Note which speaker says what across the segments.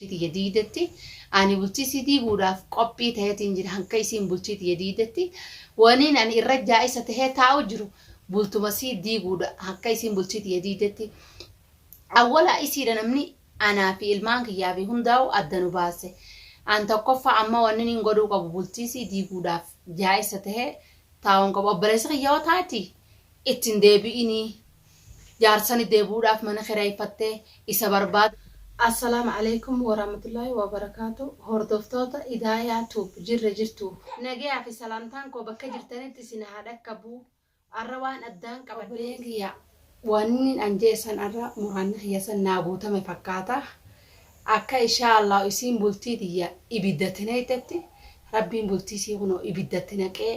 Speaker 1: Tiyya diidetti ani bultii isii diiguudhaaf qophii taheetiin jira hanka isiin bultii tiyya diidetti waniin ani irra jaa'isa tahee taa'u jiru bultuma sii diiguudha hanka isiin bultii tiyya diidetti awwala isiidha namni anaa fi ilmaan kiyyaa fi hundaa'u adda nu baase an tokkoffaa amma wanni nin godhuu qabu bultii sii diiguudhaaf jaa'isa tahee taa'uun qabu obboleessi kiyya yoo taati ittiin deebi'inii Jaarsani deebi'uudhaaf mana kireeffattee isa barbaada. Assalaamu Aleykum Warahmatullahi Wabarakaatu Hordoftoota Idaayaa Tube jirra jirtuu. Nagayaa fi salaamtaan koo bakka jirtanitti isin haa dhaqqabu Arra waan addaan qabadhee. Obboleeyyan kiyya wannin an je'e san arra muraanni kiyya san naa guutame fakkaata Akka inshaa Allaahu isiin bultii tiyya ibiddatti nayxetti Rabbiin bultii isii kunoo ibiddatti naqee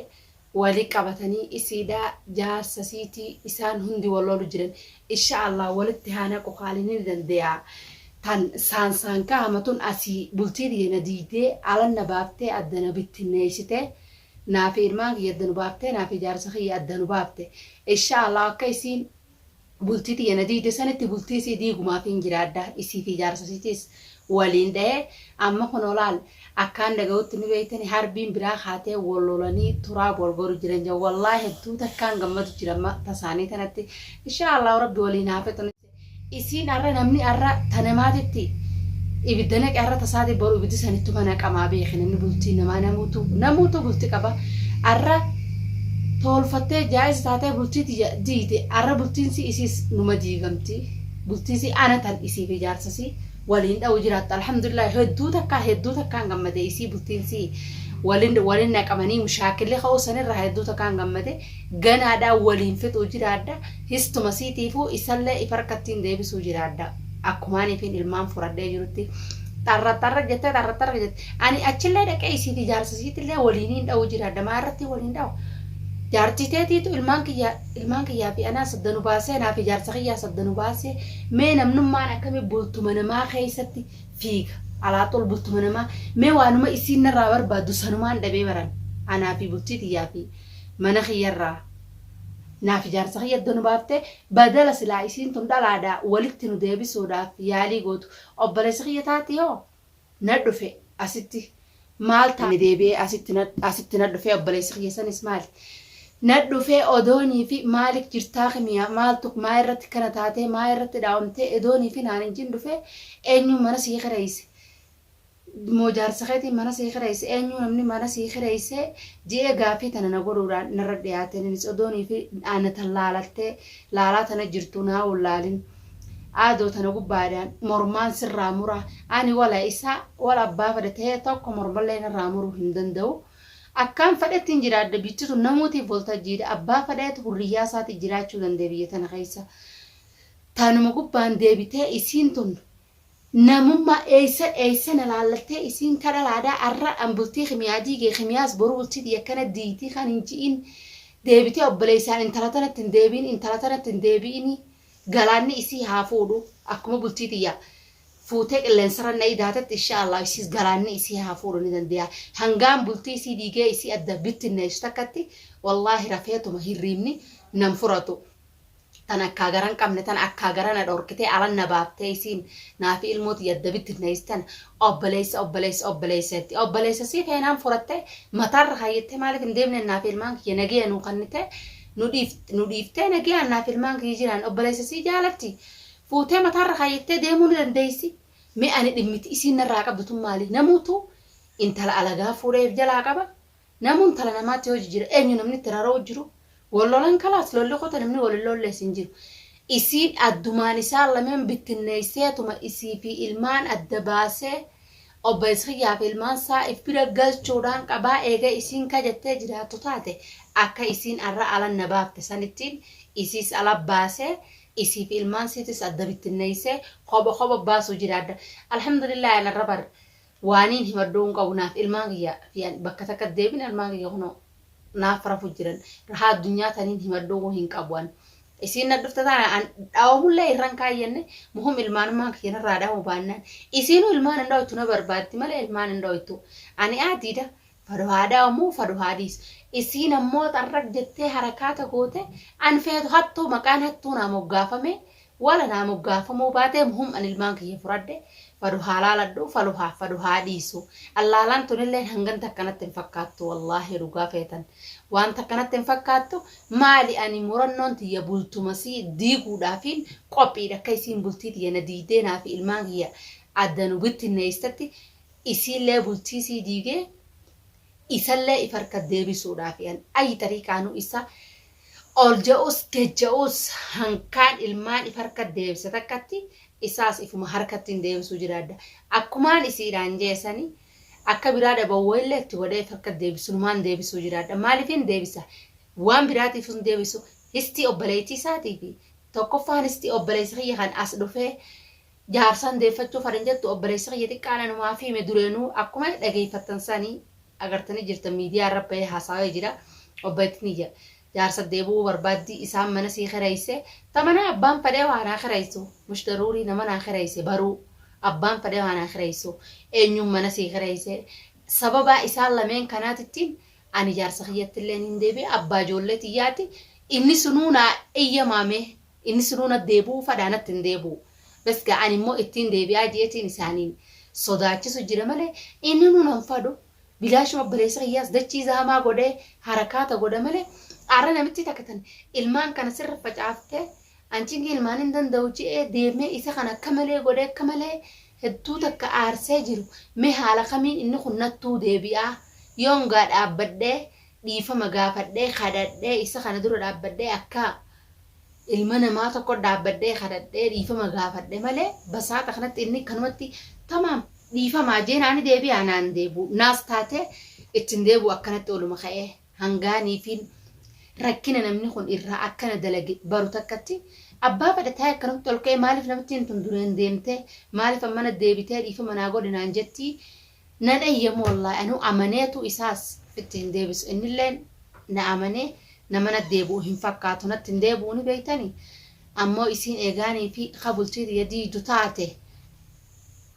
Speaker 1: wali qabatanii isiidha jaarsa isiitii isaan hundi wal lolu jiran insha Allah walitti haa naqu kaalini ni dandeya tan saan saan kahama tun asii bultii tiyya na diydee alan na baaftee adda na bittinneeysite naafi ilmaan kiyya adda nu baaftee naafi jaarsa kiyya adda nu baafte insha Allah akka isiin Bultii tiyya na diiyde sanitti bultii isii diigumaafiin jiraadha. Isii fi jaarsa isiitiis waliin dhayee amma kunoo laal akkaan dhaga'utti ni beeytani harbiin biraa kaatee wal lolanii turaab wal godhu jiran jedhan wallaahi hedduu takkaan gammadu jira amma tasaanii tanatti inshaa Allahu rabbi waliin haa fixu. Isiin arra namni arra ta namaatitti ibidda naqe arra tasaati boru ibiddi sanittuma naqamaa beeki namni bultii namaa namuutu namuutu bulti qaba arra toolfattee jaa'isa taatee bultii tiyya diiyde arra bultiin sii isiis numa diigamti bultii sii ana tan isii fi jaarsa sii waliin dha'u jiraattu alhamdulillah hedduu takkaa hedduu takkaan gammade isii bultiin sii walin walin naqamanii mushaakilli ka'uu sanirraa hedduu takkaan gammade ganaadhaa waliin fixuu jiraadha histuma siitiifuu isallee if harkattiin deebisuu jiraadha akkumaaniifiin ilmaan furadhee jirutti xarra xarra jettee xarra xarra jette ani achillee dhaqee isii fi jaarsa isiitillee waliiniin dha'uu jiraadha maa irratti waliin dha'u jaartii teetiitu ilmaan kiyya ilmaan kiyyaa fi anaa saddanu baasee naa fi jaarsa kiyyaa saddanu baasee mee namnummaan akkamii bultuma namaa keessatti fiiga alaaxol bultuma namaa mee waanuma isiin narraa barbaaddu sanumaan dhabee baran anaa fi bultii tiyyaa fi mana kiyyarraa Naaf jaarsa kiyya adda nu baafte badala silaa isiin tun dhalaadha walitti nu deebisuudhaaf yaalii gootu obboleessa kiyya taati hoo na dhufe asitti maal taane deebi'ee asitti na asitti na dhufe obboleessi kiyya sanis maali na dhufe odoonii fi maaliif jirtaa kimiya maaltu maa irratti kana taatee maa irratti dhaawamtee edoonii fi naan hin jin dhufe eenyuun mana sii kireeyse Moo jaarsa keetiin mana sii kireeyse eenyuu namni mana sii kireeyse je'ee gaafii tana na godhuudhaan narra dhiyaate ninis odoonii fi ana tan laalattee laalaa tana jirtu naa wallaalin aadoo tana gubbaadhaan mormaan sirraa mura ani wala isaa wala abbaa fedhe tahee tokko mormallee narraa muruu hin danda'u akkaan fedhetti hin jiraadha bitti tun namuutiif waltajjiidha abbaa fedheetu hurriyyaa isaati jiraachuu danda'e biyya tana keessa tanuma gubbaan deebitee isiin tun Namummaa eeysa eeysa na laallattee isiin ka dhalaadhaa arra an bultii kimiyaa diige kimiyaas boru bultii tiyya akkana diiyti kan hin ji'in deebitee obboleeysaan intala tanatti hin deebi'in intala tanatti hin deebi'ini galaanni isii haa fuudhu akkuma bultii tiyya fuutee qilleensarra na idaatetti insha Allah isiis galaanni isii haa fuudhu ni dandeeya hangaan bultii isii diigee isii adda bittinneessu takkatti wallaahi rafeetuma hirriibni nan furatu. Tan akkaa gara hin qabne tana akkaa gara na dhorkitee alan na baaftee isiin naafi ilmoo tiyya adda bittinneessite tana obboleessa obboleessa obboleessa jetti. Obboleessa sii feenaan furattee mataarra kaayyattee maaliif hin deemne naafi ilmaan kiyya nageya nuu kannitee nu nu dhiiftee nageyaan naafi ilmaan kiyya jiraan obboleessa sii jaalatti fuutee mataarra kaayyattee deemuu ni dandeessi. Mee ani dhimmiti isiin narraa qabdu tun maali? Namuutu intala alagaa fuudhee if jalaa qaba. Namuu intala namaatti yoo jijjiire eenyu namni itti rara'u jiru? Wal lolan kalaas lolli kota namni wal hin lollees hin jiru. Isiin addumaan isaan lameen bittinneesseetuma isii fi ilmaan adda baasee obboleessa kiyyaa fi ilmaan isaa if bira galchuudhaan qabaa eega isiin ka jettee jiraattu taate akka isiin arra alan na baafte sanittiin isiis ala baasee isii fi ilmaan siitis adda bittinneessee kopha kopha baasuu jiraadha. Alhamdulillah an arra bar Waaniin himadhuu hin qabu naaf ilmaan kiyya fi an bakka takka deebine ilmaan kiyya kunoo naaf rafu jiran rahaa addunyaa taniin himadhuu hin qabu an isiin na dhufte taana an dhawamullee irran kaayyanne muhum ilmaanummaan kiyya narraa dhawamu baannaan isiinuu ilmaan hin dhawoytu na barbaaddi malee ilmaan hin dhawoytu ani aadiidha fadhu haa dhawamu fadhu haa dhiisu isiin ammoo xarraq jettee harakaata goote an feetu hattuu maqaan hattuu naa moggaafame Wala naa moggaafamuu baatee muhum an ilmaan kiyya furadhe Fadhu haa laaladhu, fadhu haa fadhu haa dhiisu. Allaalaan tunilleen hangan takka natti hin fakkaattu wallaahi dhugaa feetan. Waan takka natti hin fakkaattu maali ani murannoon tiyya bultuma sii diiguudhaafiin qophiidha akka isiin bultii tiyya na diigdee naa fi ilmaan kiyya adda nu bittinneessitetti isiillee bultii sii diigee isallee if harka deebisuudhaafi an ayi xariiqaanuu isa ol ja'us gad ja'us hankaan ilmaan if harka deebise takkatti isaas ifuma harkattiin deebisuu jiraadha. Akkumaan isiidhaan je'e sani akka biraa dhaban wayillee itti godhee if harka deebisu numaan deebisuu jiraadha. Maaliifin deebisa? Waan biraatiif hin deebisu. Histii obboleettii isaatii fi tokkoffaan histii obboleessa kiyya kan as dhufee jaarsaan deeffachuu fadhan jettu obboleessi kiyya xiqqaan anumaaf hime dureenuu akkuma dhageeffattan sani agartanii jirtan miidiyaa irra bahee haasawee jira. Obboleettiin kiyya Jaarsa deebi'uu barbaaddii isaan mana sii kireeyse ta mana abbaan fadhee waa naa kireeysu mush daruurii nama naa kireeyse baruu abbaan fadhee waa naa kireeysu eenyuun mana sii kireeyse sababaa isaan lameen kanaatittiin ani jaarsa kiyyattillee niin deebi'e abbaa ijoollee tiyyaati inni sunuu naa eyyamaame inni sunuu na deebi'uu fadhaa natti hin deebi'u bas gaa ani immoo ittiin deebi'aa jeetiin isaaniin sodaachisu jira malee inni nuu nan fadhu Bilaashuma obboleessa kiyyaas dachii zaamaa godhee harakaata godha malee arra namittii takka tan ilmaan kana sirra facaaftee an cinqii ilmaan hin danda'u je'ee deemee isa kana akka malee godhee akka malee hedduu takka aarsee jiru mee haala kamiin inni kun nattuu deebi'aa yoon gaa dhaabbadhee dhiifama gaafadhee kadhadhee isa kana dura dhaabbadhee akka ilma namaa tokko dhaabbadhee kadhadhee dhiifama gaafadhe malee basaata kanatti inni kanumatti tamaam dhiifamaa jee naani deebi'aa naan deebi'u naas taatee ittiin deebi'u akkanatti oluma ka'ee hangaaniifiin rakkina namni kun irraa akkana dalage baru takkatti abbaa fedhe taa'ee akkanumatti ol ka'ee maaliif namittiin tun dureen deemtee maaliif ammana deebitee dhiifama naa godhi naan jettii Nan eyyamu wallaahi anuu amaneetu isaas itti hin deebisu innilleen na amanee nama natti deebi'u hin fakkaatu natti hin deebi'u ni beeytani ammoo isiin eegaanii fi ka bultii tiyya diiydu taate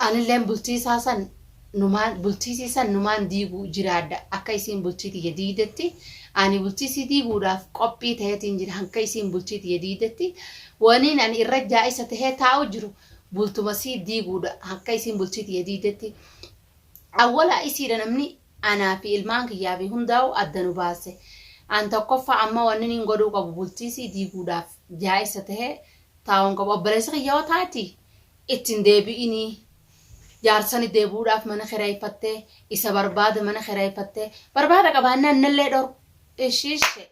Speaker 1: anilleen bultii isaa san numaan bultii isii san numaan diiguu jiraadha akka isiin bultii tiyya diiydetti ani bultii isii diiguudhaaf qophii taheetiin jira hanka isiin bultii tiyya diiydetti waniin ani irra jaa'isa tahee taa'u jiru bultuma sii diiguudha akka isiin bultii tiyya diidetti awwala isiidha namni anaa fi ilmaan kiyyaa fi hundaa'u adda nu baase an tokkoffaa amma wanni niin godhuu qabu bultii sii diiguudhaaf jaa'isa tahe taa'uun qabu obboleessa kiyya yoo taati ittiin deebi'inii jaarsani deebi'uudhaaf mana kireeffattee isa barbaada mana kireeffattee barbaada qabaannaan nallee dhorku ishiishe.